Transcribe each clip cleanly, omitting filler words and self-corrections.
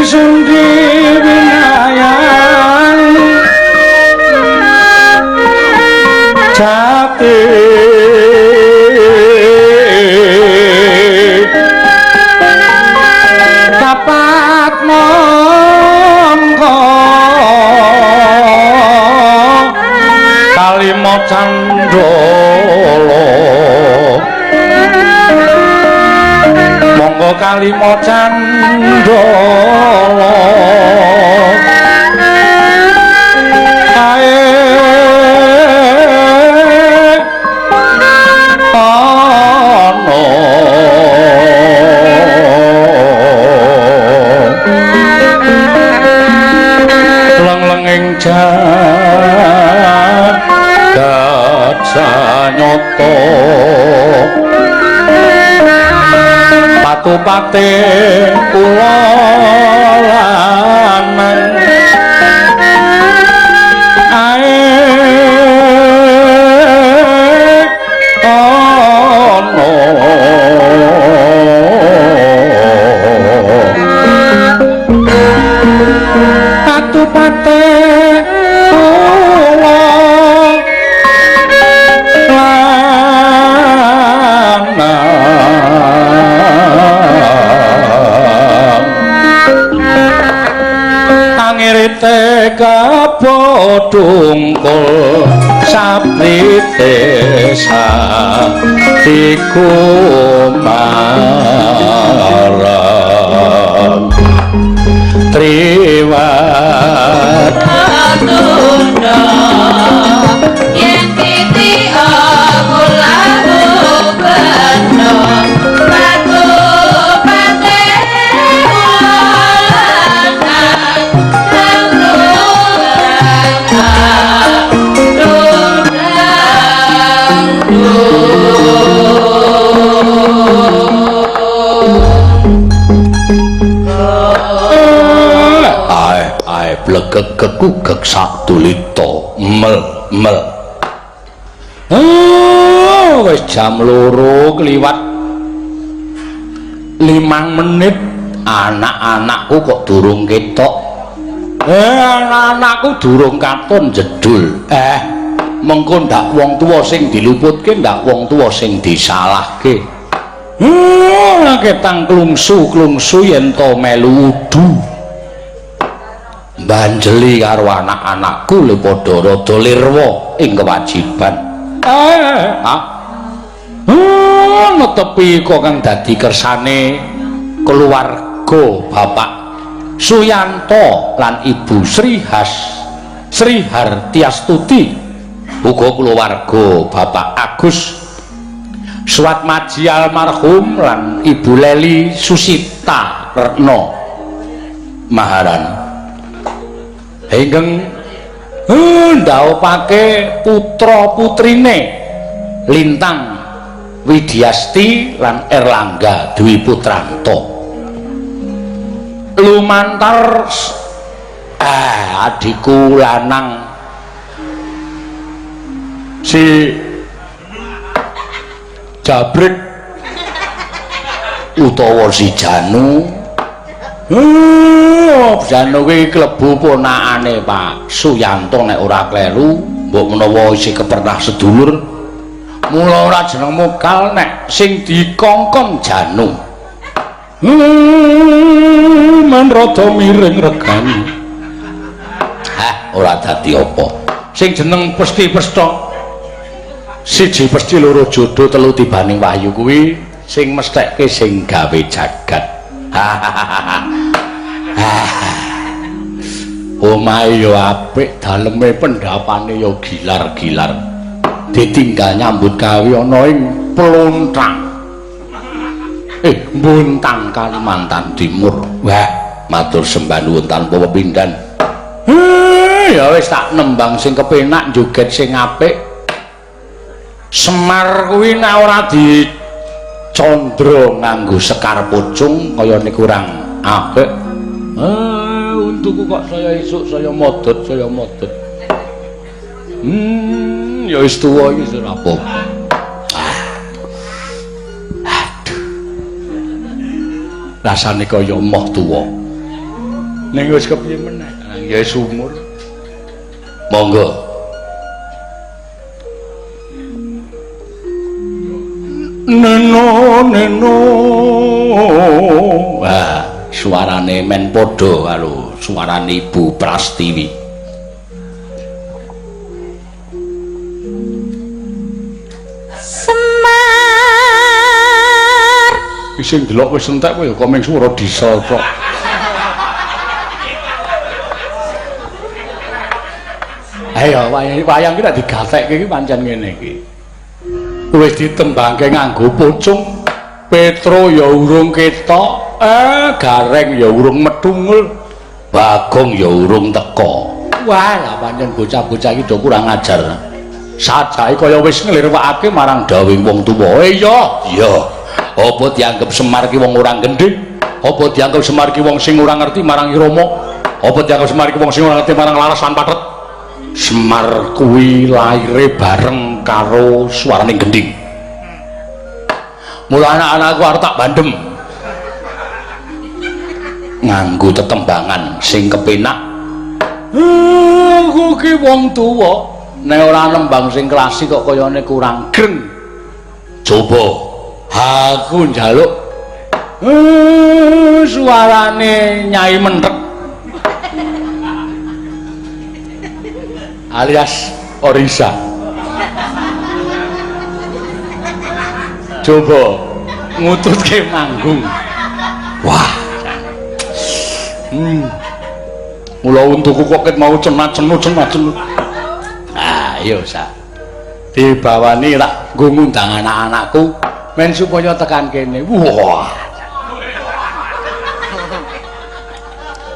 Sundi winayan jati kapat mongko kalima candala monggo kalima candala kae ana leng-lenging jagat sanyata patupate kula lanang ae ana patupate kula lanang angirite kabodungkul saprite satikumaran triwat tunda yen titi aku lagu bendo patupate kula lanang ae ae blegeg kekugeg sadulita mel mel. Oh, wis jam 2 kliwat 5 menit anak-anakku kok durung ketok. Anak-anakku durung katon jedul. Mengko ndak wong tuwa sing diluputke, ndak wong tuwa sing disalahke. Ketang klungsu-klungsu yen to melu udu. Banjeli karo anak-anakku le padha rada lirwa ing kewajiban. Netepi kok kang dadi kersane keluarga Bapak Suyanto lan Ibu Sri Sri Hartiastuti, uga keluarga Bapak Agus Suatmaji almarhum lan Ibu Leli Susita Retno Maharani ingkang ndhaupake putra putrine Lintang Widiasti lan Erlangga Dwi Putranto lumantar adikku lanang si Jabrik utawa si Janu. Janu kuwi klebu ponakane Pak Suyanto nek ora kleru, mbok menawa isih kepernah sedulur. Mula ora jeneng mokal nek sing dikongkon Janu. Men rada miring regane. Hah, ora dadi apa. Sing jeneng pesti pesta. Siji pesti loro jodoh telu tibaning wahyu kuwi sing mesthekke sing gawe jagat. Omahe ya apik, daleme pendapane ya gilar-gilar. Ditinggal nyambut gawe ana ing Plontang. Buntang Kalimantan Timur. Wah, matur sembah nuwun tanpa pepindhan. Ya wis tak nembang sing kepenak, joget sing apik. Semar kuwi nek ora di condro nganggo sekar pucung kaya niku kurang apik. Untuku kok saya esuk saya modot, saya modot. Ya wis tuwa iki ora apa-apa. Aduh. Rasane kaya moh tuwa. Ning wis kepiye meneh? Ya sumur. Monggo. Neno neno. Wah, suarane men padha karo suarane Ibu Prastiwi. Semar. Sing ndelok wis entek kowe ya kok mung swara diesel tok. Ayo wayang iki nek digatekke iki pancen ngene iki. Wis ditembangke nganggo pocung, Petro ya urung ketok, Gareng ya urung metungul, Bagong ya urung teka. Wah, lah pancen bocah-bocah iki do kurang ajar. Sajake kaya wis nglirwakake marang dawuhing wong tuwa. Iya, iya. Apa dianggep Semar ki wong ora gendhik? Apa dianggep Semar ki wong sing ora ngerti marang irama? Apa dianggep Semar ki wong sing ora ngerti marang laras lan pathet? Semar kuwi laire bareng karo suarane gendhing. Mula anak-anakku arep tak bandem nganggo tetembangan sing kepenak. Aku ki wong tuwa, nek ora nembang sing klasik kok kayane kurang greng. Coba aku njaluk suarane Nyai Menthek alias Orisa. Coba ngututke manggung. Wah. Mula untuku kok ket mau cenat-cenut cenat-cenut. Ah, iya sa. Dibawani rak nggo ngundang anak-anakku men supaya tekan kene. Wah.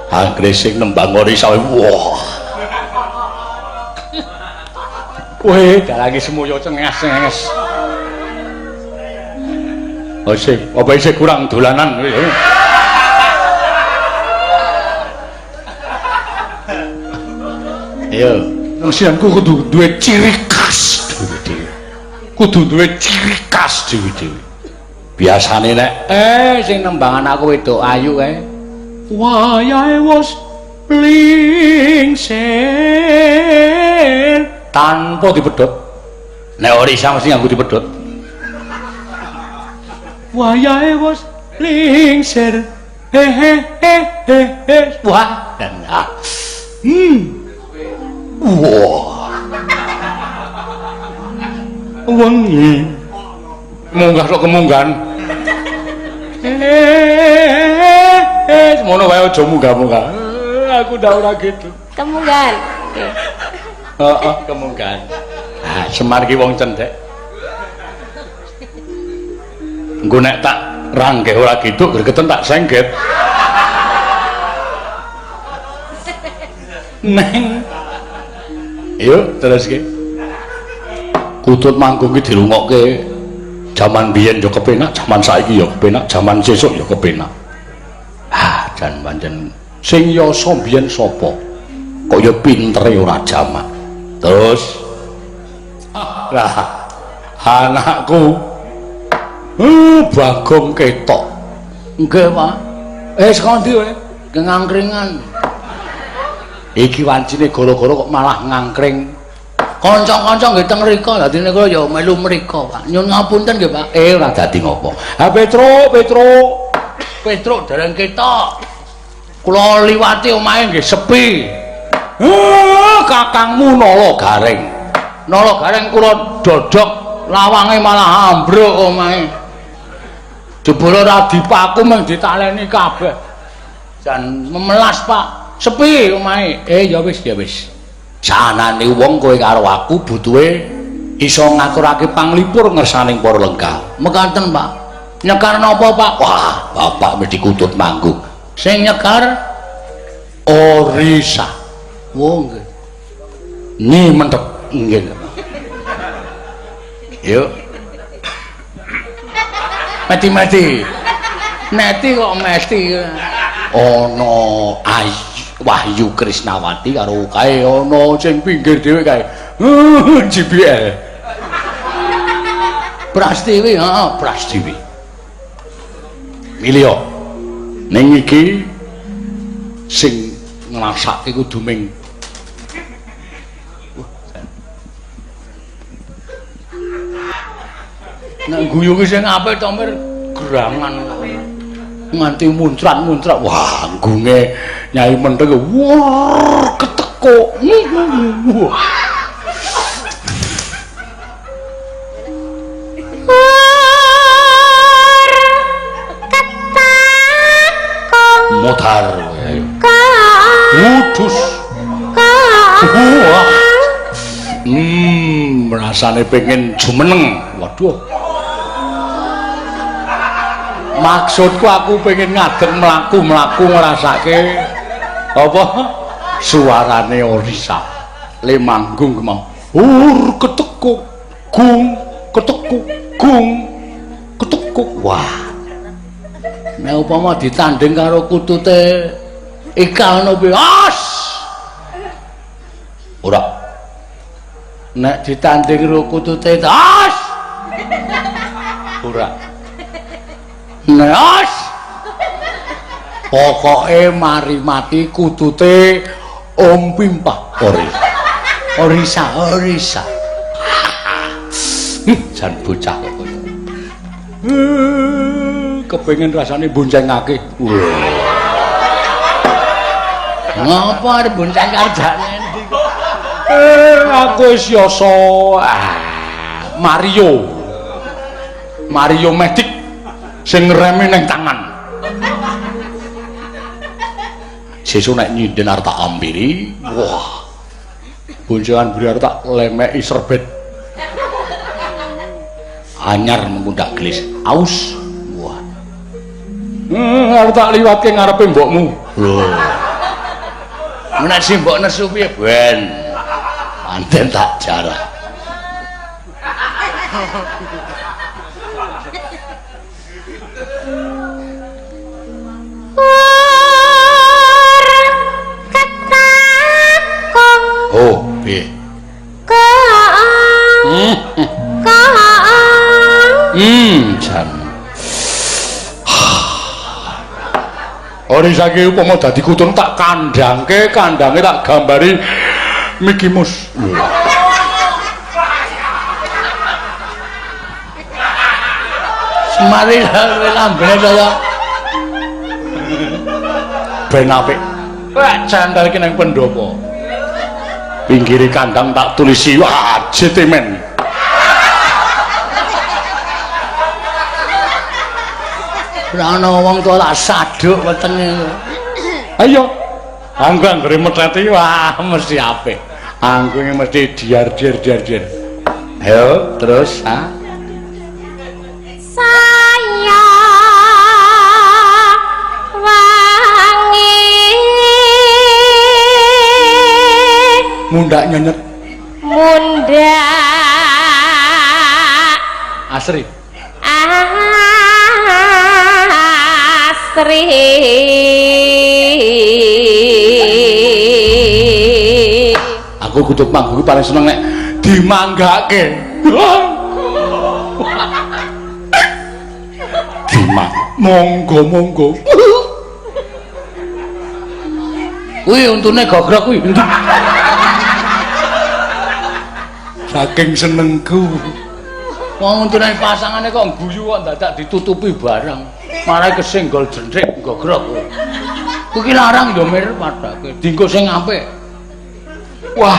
Anggere sing nembang Orisa. Wah. Kowe dalange semoyo cengenges-cengenges. Oh sik, apa isih kurang dolanan kowe? Ayo, nang sianku kudu duwe ciri khas dhewe-dhewe. Kudu duwe ciri khas dhewe-dhewe. Biasane nek sing nembang anakku wedok ayu kae. Wayahe wis lingsir tanpa dipedhot. Nek Orisa mesti nganggo dipedhot. Wayahe wis lingsir. He he he he he. Wah, dan ah. Wah. Wengi. Munggah sok kemunggahan. Semono wae aja munggah-munggah. Aku ndak ora gitu. Kemunggahan. Oke. Heeh, kemunggahan. Ah, Semar ki wong cendhek. Engko nek tak ranggeh ora gitu, gregeten tak sengget. Neng. Yuk, terus ki. Kutut manggung ki dirungokke jaman biyen ya kepenak, jaman saiki ya kepenak, jaman sesuk ya kepenak. Ah, jan pancen sing yasa biyen sapa? Kok ya pintere ora jamak. Terus lah anakku Bagong ketok. Nggih, Pak. Saka ndi kowe? Ngangkringan. Iki wancine gara-gara kok malah ngangkring. Kanca-kanca nggih teng mriko, dadine kula ya melu mriko, Pak. Nyun ngapunten nggih, Pak. Ora dadi ngopo. Ha Petro, Petro. Petro dereng ketok. Kula liwati omahe nggih sepi. Kakangmu Nala Gareng. Nala Gareng kula dodok lawange malah ambruk omahe. Jebul ora dipaku mung ditaleni kabeh. Jan memelas, Pak. Sepi omahe. Ya wis, ya wis. Sanane wong kowe karo aku butuhe iso ngaturake panglipur ngersaning para lenggah. Mekaten, Pak. Nyekar napa, Pak? Wah, bapak mesti kutut manggung. Sing nyekar Orisa. Oh nggih. Nyi mentek nggih. Yuk. Mati-mati. Neti kok mesti. Ana Wahyu Krisnawati karo kae ana sing pinggir dhewe kae. JBL. Prastiwi, heeh, Prastiwi. Milih. Ning iki Sing ngrasake kudu ming nek guyu ki sing apik to Mir gerangan nganti muncrat-muncrat. Wah, nggunge Nyai Mentheng wah ketekuk. Wah. Modar ayo. Udus. Wah. Rasane pengen jumeneng. Waduh. Maksudku aku pengen ngadeg mlaku-mlaku ngrasake apa suarane Orisa. Le manggung mau. Ur ketekuk, gung ketekuk, gung ketekuk. Wah. Nek upama ditanding karo kutute Ika ngono piye? As. Ora. Nek ditanding karo kutute as. Ora. Nek as. Pokoke mari mati kutute Om Pimpah. Orisa. Orisa, Orisa. Jan bocah kok kaya. Kepengin rasane boncengake. Ngapa arep bonceng karjane endi kok? Aku wis yasa Mario. Mario Matic sing ngreme ning tangan. Sesuk nek nyinden arep tak ampiri, wah. Boncengan buri arep tak lemeki serbet. Anyar mengundang gelis. Aus. Wah. Arep tak liwatke ngarepe mbokmu. Lho. Nek si mbok nesu piye, Ben? Anten tak jarah. Oh, piye? Jan. Orisa iki upama dadi kutung tak kandhangke, kandhange tak gambari Mickey Mouse. Semari lambene saya ben apik. Wah, candal iki nang pendopo. Pinggire kandang tak tulisi, wah, JT Men. Ora ana wong tuwa tak saduk wetenge. Ayo. Anggo anggere metheti wah mesti apik. Anggunge mesti diar-diar diar-diar. Ayo terus ha. Saya wangi mundak nyenyet. Mundak asri. Asri. Aku kudu manggung paling seneng nek dimanggake. Dimang. Monggo monggo. Kuwi untune gogrok kuwi. Saking senengku. Wong untune pasangane kok guyu kok dadak ditutupi barang. Malah kesenggol jendhek gogrok. Kuwi larang ya Mir padake. Dinggo sing apik. Wah,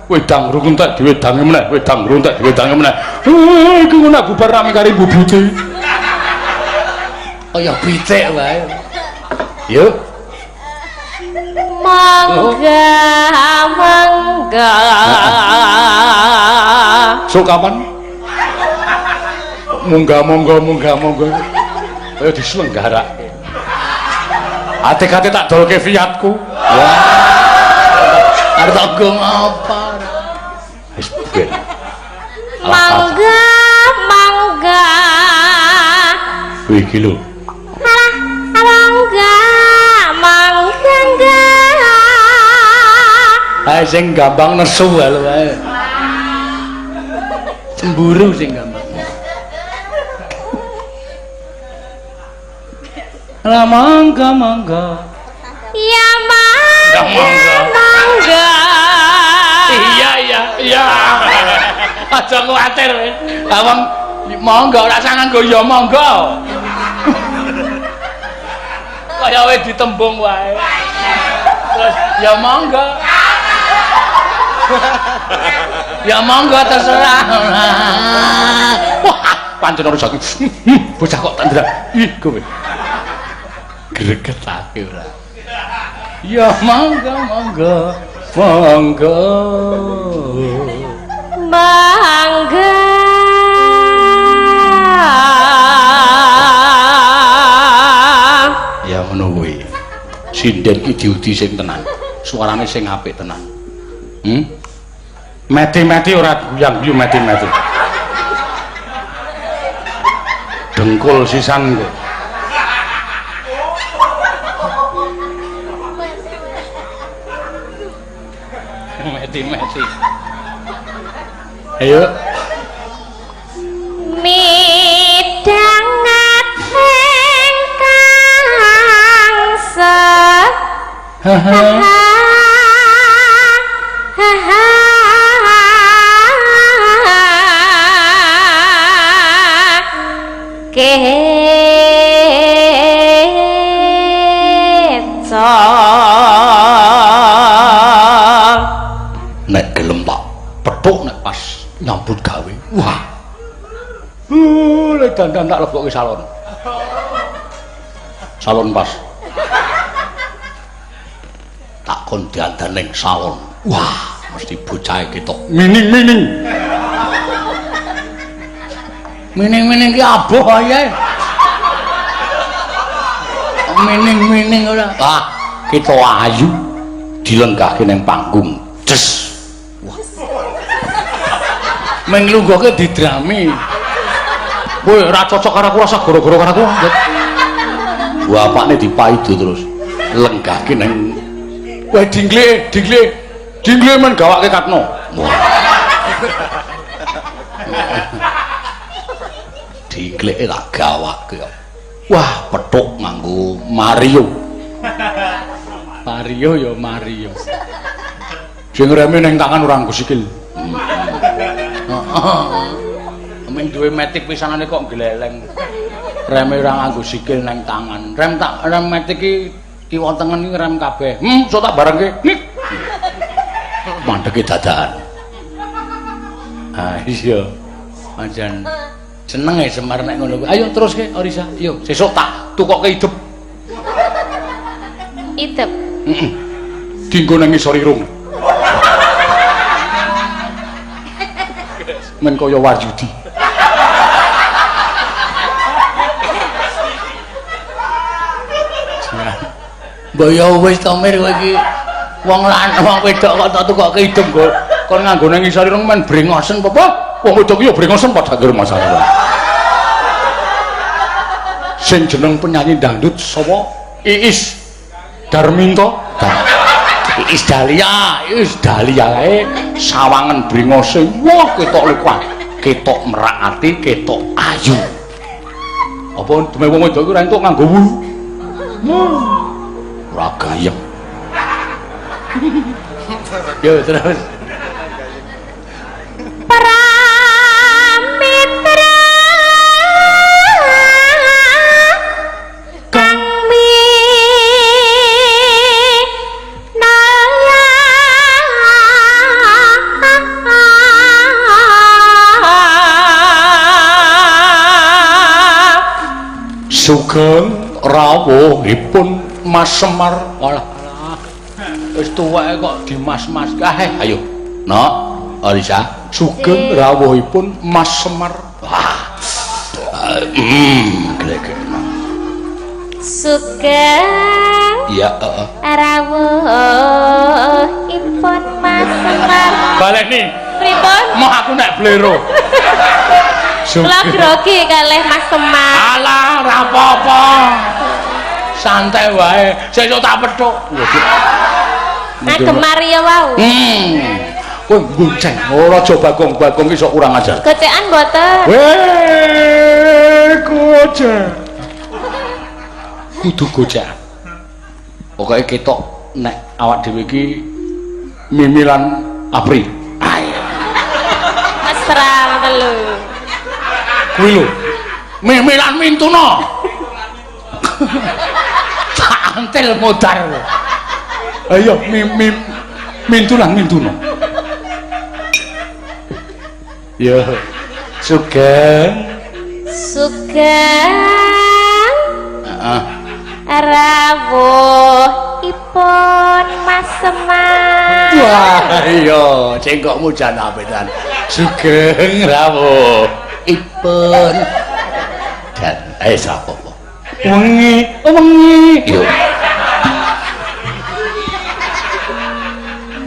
wedang rung entek diwedangi meneh, wedang rung entek diwedangi meneh. Iku nek bubar rame karo bubute. Kaya pitik wae. Yuk. Mangga, mangga. Sok kapan? Munggah monggo, munggah monggo. Ayo diselenggarake. Ate-ate tak dolke Fiatku. Wah. Arep tak nggo ngapa? Wis ben. Mangga, mangga. Kuwi iki lho. Alah, mangga, mangga. Ae sing gampang nesu wae. Cemburu sing gampang. Lah mangga mangga. Ya mangga, mangga. Iya iya iya. Aja kuwatir kowe. Lah wong monggo ora usah nganggo ya monggo. Kaya wis ditembung wae. Terus ya monggo. Ya monggo terserah. Wah, pancen ora jati. Bocah kok tak ndelok. Ih, kowe. Gregetake ora. Ya monggo monggo. Monggo. Mangga. Ya ngono kuwi. Sinden ki diudi sing tenan. Suarane sing apik tenan. Hmm? Meti-meti ora guyang-guyu meti-meti. Dengkul sisan kok. Meti-meti. Ayo. Midangat ingkang keca. Nek gelem tak petuk nek pas nyambut gawe. Wah. Lek dandan tak lebokke salon. Salon pas. Tak kon dandan ning salon. Wah, mesti bocahe ketok mining-mining. Mining-mining ki aboh ae. Mining-mining ora. Ah, ketok ayu dilenggahke ning panggung. Des. Wah. Meng lungguhke didrami. Kowe ora cocok karo aku, rasa gara-gara karo aku. Bapakne dipaido terus. Lenggahke ning kowe dingle, dingle. Dingle men gawake Katno. Wah. Dingleke tak gawake. Wah, petuk nganggo Mario. Mario ya Mario. Sing reme ning tangan ora nganggo sikil. Heeh. Ming duwe metik pisanane kok gleleng. Reme ora nganggo sikil nang tangan. Rem tak rem metik iki kiwa tengen iki rem kabeh. Sok tak barengke. Mandeke dadakan. Ah iya. Pancen seneng e Semar nek ngono kuwi. Ayo teruske Orisa. Yo sesuk tak tukokke idep. Idep. Heeh. Dinggo nang ngisor irung. Men kaya Wahyudi. Mbok ya wis to Mir kowe iki wong lanang wong wedok kok tak tukokke idem kok kon nganggo nang ngisor irung men brengosen apa? Wong wedok ki ya brengosen padha karo masalah. Sing jeneng penyanyi dangdut sapa? Iis Darminto. Iis Dahlia, Iis Dahlia kae sawangen brengose. Wah, ketok luwih, ketok merak ati, ketok ayu. Apa deme wong wedok iku ora entuk nganggo wulu? Ora gayeng. Yo terus. Pramitra kang minaya Sugeng rawuhipun Mas Semar. Walah, wis tuweke kok dimas-mas kae. Ayo, Nok, Orisa, sugeng rawuhipun Mas Semar. Wah. Glegek. Sugeng Iya, heeh. rawuhipun Mas Semar. Baleni. Pripun? Moh aku nek blero. Kula grogi kalih Mas Semar. Alah, ora apa-apa. Santai wae. Sesuk tak petuk. Ngagem Mario wau. Kowe gonceng, ora aja bagong-bagong iki sok kurang ajar. Gocekan mboten. Weh, gocek. Kudu gocekan. Pokoke ketok nek awak dhewe iki Mimi lan Apri. Ayo. Mesra ngoten lho. Kuwi lho. Mimi lan Mintuna. Tak antil modar. Ayo Mimi Mintu lan Mintuna. Yo. Sugeng. Sugeng. Heeh. Rawuhipun Mas Semar. Wah, iya, cengkokmu jan apik tenan. Sugeng rawuhipun. Dan sapa apa? Wengi, wengi. Yo.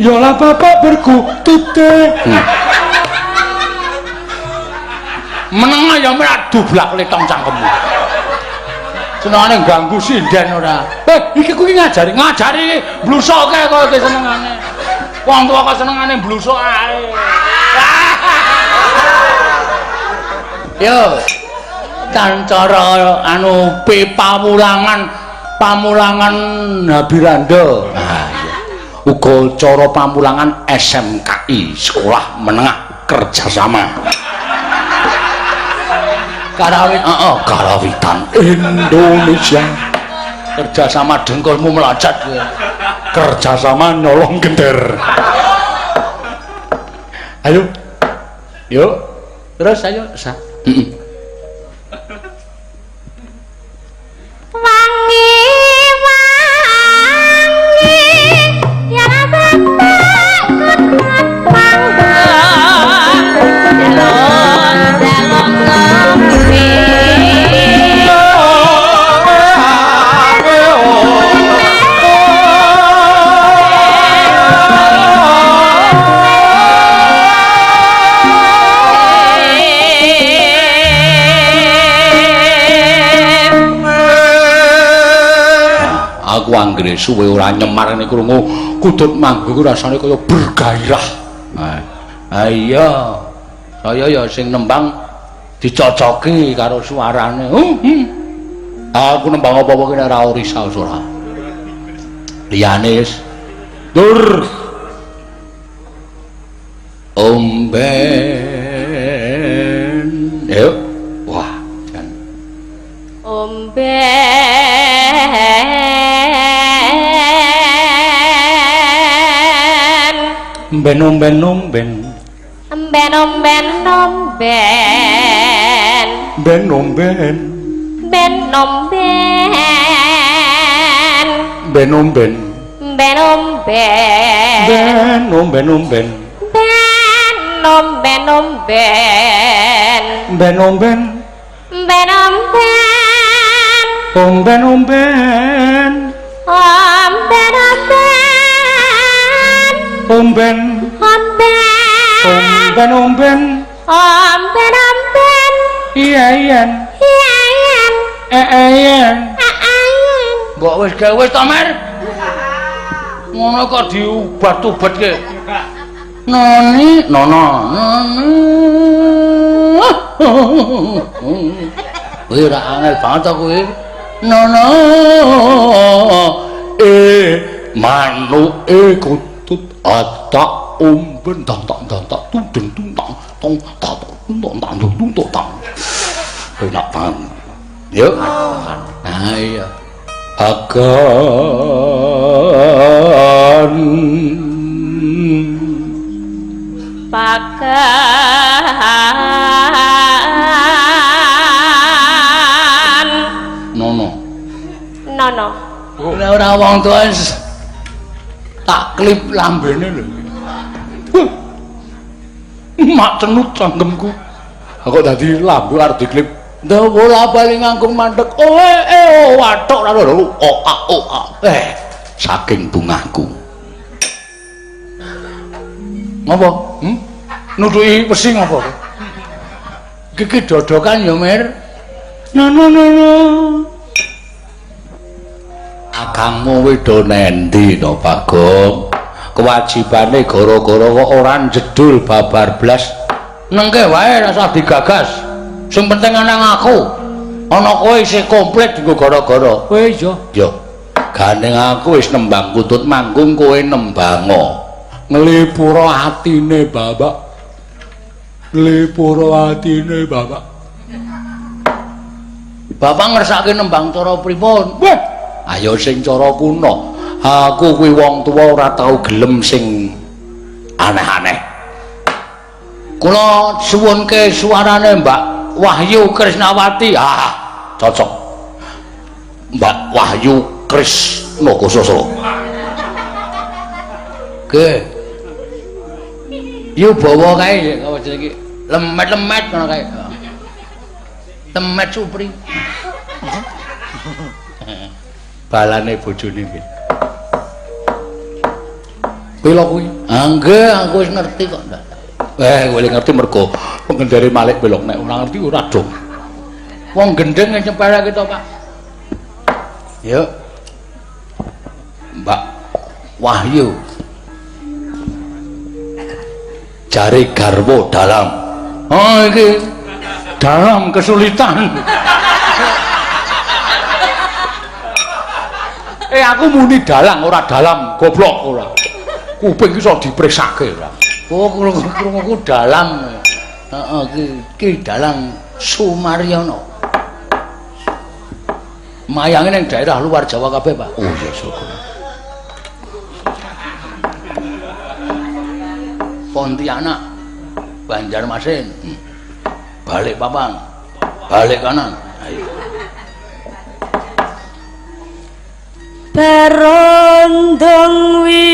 Yo lah bapak berkutute. Meneng ya ora dublak letong cangkemmu. Senengane ganggu sinden ora. Iki kuwi ngajari, ngajari blusoke kok iki senengane. Wong tuwa kok senengane blusuk ae. Yo. Cara anu pawulangan pamulangan Habiranda. Ah iya. Uga cara pamulangan SMKI, Sekolah Menengah Kerjasama. Karawit, heeh, Karawitan Indonesia. Kerjasama dengkulmu melacat. Kerjasama nyolong gender. Ayo. Yuk. Terus ayo, sa. Heeh. Wangi wangi ya bapak kutut mangga jalon jalon ngopi. Aku anggere suwe ora nyemar nek krungu kutut mangga ku rasane kaya bergairah. Ha iya. Saya ya sing nembang dicocoki karo suarane. Aku nembang apa-apa ki nek ora risau ora. Liyane wis. Dur. Omben. Yuk. Wah, jan. Omben. Omben omben omben. Omben omben omben. Ben omben. Ben omben. Ben omben. Ben omben. Ben omben omben. Ben omben omben. Ben omben. Ben omben. Omben omben. Omben omben. Omben. Omben. Omben omben. Omben omben. Iya iya. Iya iya. Iya. Iya. Mbok wis gawe wis to, Mer. Ngono kok diubat-ubatke. Noni, nono, noni. Kuwi ora angel banget to kuwi. Nono. Manuke kutut atak omben tang tang tang tang tudeng tung tang tong tang tung tang tung tung tang. Enak banget. Yuk. Nah iya. Agan pakan nono. Nono. Nek ora wong tuwa tak klip lambene lho. Mak cenut cangkemku. Aku dadi lambe arep diklip. Dawa bali ngangkung mandek. Oh wathok ora lho. O a o a. Saking bungahku. Ngopo? Nutuki wesi ngopo? Iki dodokan ya, Mir. Nono nono. Agangmu wedo nendi to, Bagong? Kewajibane gara-gara kok ora njedul babar blas. Nengke wae rasa digagas. Sing penting ana aku. Ana kowe isih komplit nggo gara-gara. Kowe iya. Yo. Gandeng aku wis nembang kutut manggung kowe nembango. Nglipura atine Bapak. Nglipura atine Bapak. Bapak ngersake nembang cara pripun? Wah, ayo sing cara kuno. Aku kuwi wong tuwa ora tau gelem sing aneh-aneh. Kula suwunke suarane Mbak Wahyu Krisnawati. Ah, cocok. Mbak Wahyu Krisna Kusasa. Oke. Yo bawa kae apa jenenge iki? Lemet-lemet ngono kae. Lemet supri. Balane bojone iki. Pilo kuwi? Ah nggih, aku wis ngerti kok. Eh, kowe ngerti mergo pengendare Malik belok nek ora ngerti ora dong. Wong gendeng nyempelake to, Pak. Yuk. Mbak Wahyu. Jare garwa dalam. Oh iki dalam kesulitan. Eh aku muni dalang ora dalam, goblok ora. Kuping iso dipresake ora. Oh krungu-krunguku dalang. Heeh iki iki dalang Sumaryono. Mayange ning daerah luar Jawa kabeh, Pak. Oh iya syukur. Pontianak, Banjarmasin, Balikpapan, balik kanan. Ayo. Barondong wi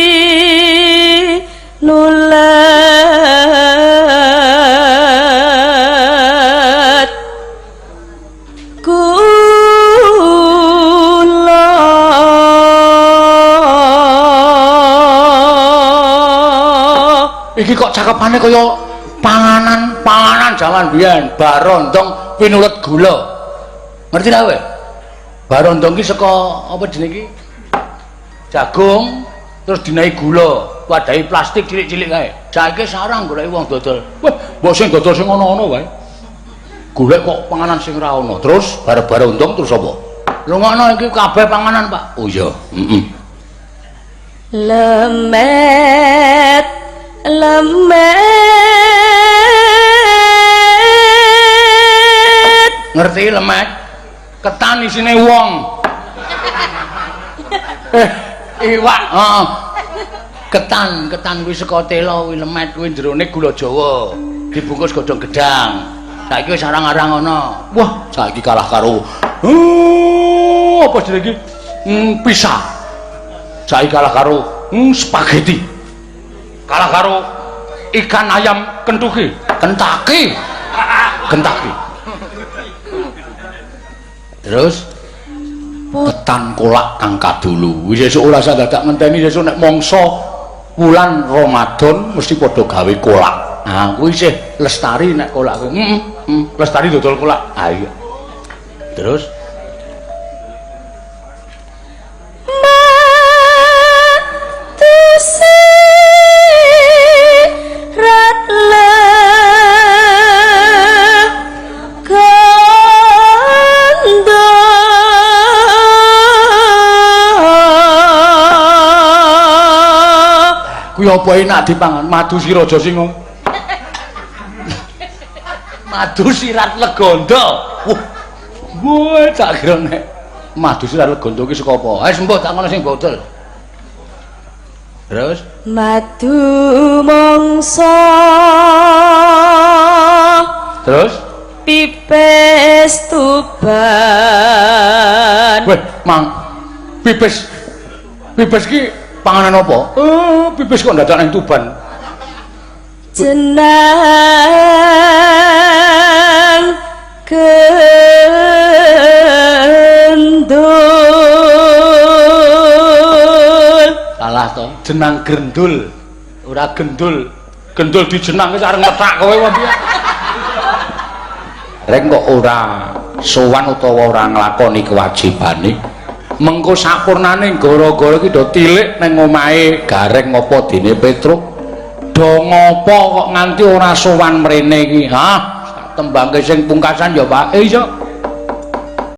nulet kula. Iki kok cakepane kaya panganan-panganan jaman biyen, barondong pinulet gula. Ngerti ta kowe? Barondong ki saka apa jenenge iki? Jagung terus dinaiki gula, wadahi plastik cilik-cilik kae. Saiki sarang goleki wong dodol. Wah, mbok sing dodol sing ana-ana wae. Golek kok panganan sing ora ana. Terus bar-barondong terus apa? Rungokno iki kabeh panganan, Pak. Oh iya, heeh. Lemet lemet. Ngerti lemet? Ketan isine wong. Iwak, heeh. Ketan, ketan kuwi saka tela kuwi lemet kuwi jerone gula Jawa. Dibungkus godhong gedang. Saiki wis arang-arang ana. Wah, saiki kalah karo apa jenenge iki? Pizza. Saiki kalah karo spaghetti. Kalah karo ikan ayam kentuki. Kentaki. Kentaki. Terus ketan kolak kang kadulu. Wis sesuk ora usah dadak ngenteni sesuk nek mangsa wulan Ramadan mesti padha gawe kolak. Nah, kuwi isih lestari nek kolak kuwi. Heeh, lestari dodol kolak. Ah iya. Terus kuwi apa enak dipangan? Madu si Raja Singa. Madu sirat legondo. Wah. Wah, tak kira nek madu sirat legondo ki saka apa? Wis mbok tak ngono sing bodol. Terus madu mongso. Terus pipis Tuban. Weh, Mang. Pipis. Pipis ki panganan apa? Pipis kok ndadak nang Tuban. Jenang gendul. Salah to, jenang gendul. Ora gendul. Gendul dijenang wis arep ngethak kowe wae piye. Rek kok ora sowan utawa ora nglakoni kewajibane. Mengko sapurnane gara-gara iki do tilik nang omahe Gareng apa dene Petruk. Do ngopo kok nganti ora sowan mrene iki? Hah? Tembangke sing pungkasan ya, Pak. Iya.